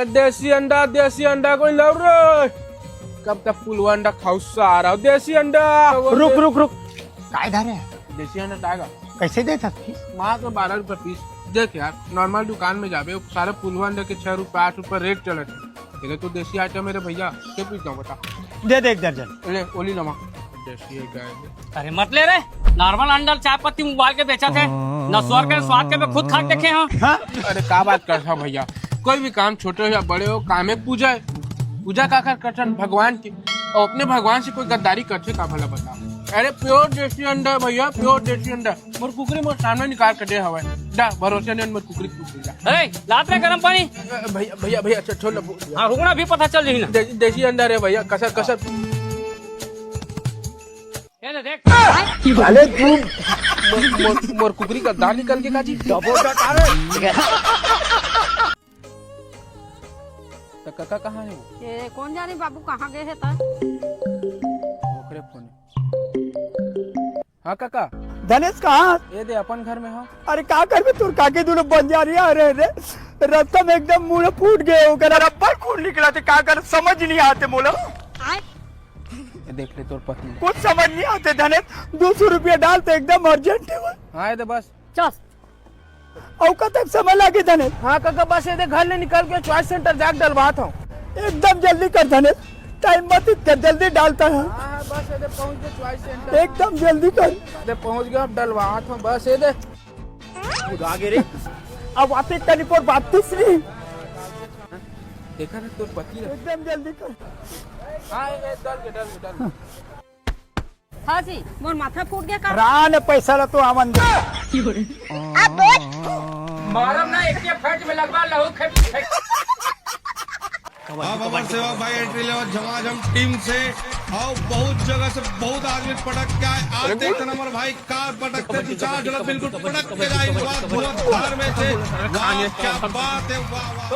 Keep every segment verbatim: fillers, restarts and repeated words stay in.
देसी अंडा, देसी अंडा कोई लाव रे। कब तक पुलवा अंडा खाऊ सारा देसी अंडा। रुक, रुक, रुक। काय धरे? देसी अंडा टागा। कैसे देता पीस? मात्र बारह रुपया पीस। देख यार, नॉर्मल दुकान में जाबे, सारे पुलवा अंडा के छह रुपया, आठ रुपया रेट चलत हे। तेरे तो देसी आइटम हे रे भैया, के पीस दो बता। दे दे एक दर्जन। ले, ओली लमा। देसी हे, गाय हे। अरे मत ले रे, नॉर्मल अंडा चाय पत्ती उबाल के बेचथे। न स्वर के, स्वाद के, मैं खुद खा के देखे हंव। हाँ? अरे का बात करथव भैया, कोई भी काम छोटे हो या बड़े हो, काम एक पूजा हे। पूजा काकर करथन? भगवान की। अउ अपने भगवान से कोई गद्दारी करथे का भला बता? अरे प्योर देसी अंडा हे भैया, प्योर देसी अंडा। मोर कुकरी मोर सामने निकाल के दे हवय। जा, भरोसे नइ हे मोर कुकरी के पूछ ले जा। अरे, लात रे गरम पानी। अ, भैया, भैया, भैया, अच्छा, छोड़ ना, बो-, हाँ, रुकना भी पता चल रही ना। दे-, देसी अंडा रे भैया, कसर, कसर। ये तो देख। अरे तू मोर, मोर, मोर कुकरी का दाल निकल के का जी? डबो डटा रे। त कका कहाँ हे वो? ए, कोन जानी बाबू कहाँ गे हे त? ओकरे फोन हे। हाँ कका। धनेश कहाँ? ए दे अपन घर में हंव। अरे का करबे, तोर काकी दुनो बंजारिया रहे रे। रस्ता में एकदम मुड़ फूट गे, ओकर रबर खून निकलथे, का कर समझ नहीं आथे मोला। ए देख ले तोर पत्नी। कुछ समझ नहीं आथे धनेश, दो सौ रुपया डाल त एकदम urgent हे वो। हाँ ए दे बस। चल। अउ कतक समय लागे धनेश? हाँ कका, बस ए दे घर ले निकल के choice center जाके डलवात हंव। एकदम जल्दी कर धनेश, time मत कर, जल्दी डाल त। हाँ, हाँ, बस ए दे पहुँच गे choice center। एकदम जल्दी कर। ए दे पहुँच गे, अब डलवात हंव, बस ए दे। खुद आगे रे। अब वापिस तनी पर बात तीसरी। देखा ना तोर पति ला। एकदम जल्दी कर। हाँ, ए, ए, डल गे, डल गे, डल गे। हाँ जी, मोर माथा फूट गे का? रान पैसा ला तो आवन दे। मारम ना, एक के फट में लगवा लहू खे-, खे-। अब हमर सेवक भाई entry लेवत झमाझम team से, अउ बहुत जगह से बहुत आदमी पटक के आए। आज देखथन हमर भाई का पटकथे, दू चार झन बिल्कुल पटक के जाए, वाह, धुआंधार में से। वाह, क्या बात हे, वाह, वाह।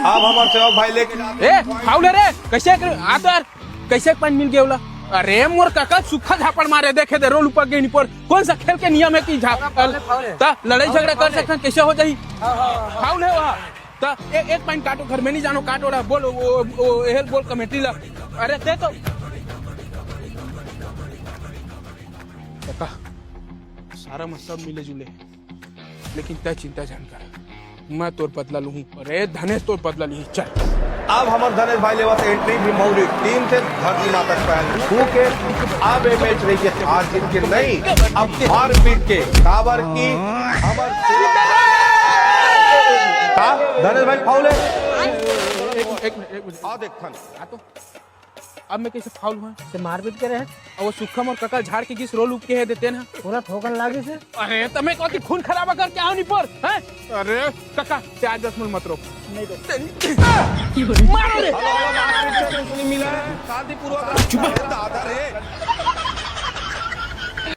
अब हमर सेवक भाई लेके जाथे। ए, foul हे रे, कैसे कर, आ तो यार, कैसे point मिल गे ओला? अरे मोर कका सूखा झापड़ मारे, देखे दे, रोल ऊपर गे नी पर। कौन सा खेल के नियम हे कि झा-, foul हे, foul हे। त लड़ाई झगड़ा कर सकथन, कैसे हो जाही? हाँ, हाँ, हाँ। Foul हे वहाँ। त एक, एक point काटो, घर में नहीं जानो, काटो रा, बोल, वो, वो, हेल बोल commentary ला। अरे दे तो। कका, सारा में सब मिले जुले। लेकिन तै चिंता झन कर, मैं तोर बदला लूहूं। अरे धनेश, तोर बदला लिही, चल। अब हमर धनेश भाई लेवत entry भीमभौरी team से धरती माता के पैर छू के। अब ये match रही है हार जीत के नहीं, अब मारपीट के। काबर की हमर का धनेश भाई foul हे? एक, एक मिनट, एक मिनट। आ देख थन। आ तो। अब मैं कैसे foul हुआ? ते मारपीट करे हे? अब वो सुखम अउ कका झाड़ के गिस रोल उपके हे देते ना। पूरा ठोकन लागिस हे। अरे, त मैं कथी खून खराबा करके आंव नी पर, हैं? अरे, कका, ते आज बस मुल मत रोक। नहीं रोक। मारो रे। शांतिपूर्वक। चुप। दादा रे।